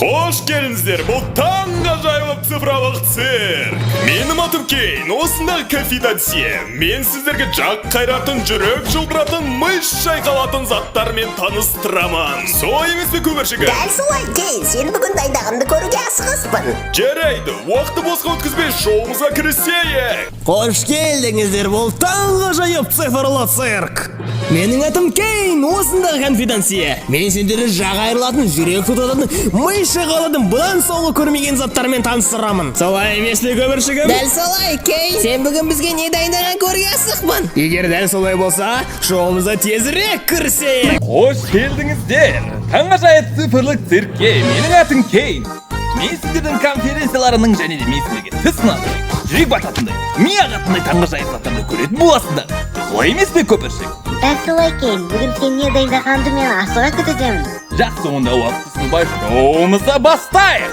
Қош келдіңіздер, бұл таңғажайып цифрлық цирк. Менің атым Кейн, осындағы конфиденция. Мен сіздерге жақ қайратын, жүрек жылтыратын, ми шайқалатын заттармен таныстырамын. Солай емес пе, көміршігі? Дәл солай, Кейн. Сен бүгін дайындағанды көруге асығыспын. Жарайды, уақытты босқа өткізбей, шоуымызға кірісейік. Қош келдіңіздер, бұл таңғажайып цифрлы цирк. Менің атым Кейн, осындағы конфиденция. Мен сендерді жақ айырылатын, жүрек тұтатын, ми шайқалатын, бұдан соңғы көрмеген заттармен таныстырамын. Солай емес пе, көміршігім? Дәл солай, Кейн. Сен бүгін бізге не дайындаған көруге асықпын. Егер дәл солай болса, шоуымызға тезірек кірісейік. Қош келдіңіздер! Таңғажайып цифрлық циркке. Менің атым Кейн. Мен сіздердің конференцияларының және де мен сіздерге тіс сынатындай, жүрек бататындай, ми ағатындай таңғажайып заттарды көретін боласыңдар. Солай емес пе, көпіршік? Дәл солай, Кейн. Бүгін сен не дайындағанды мен асыға күтудемін. Жақсы, онда уақытты созбай, шоуымызды бастайық.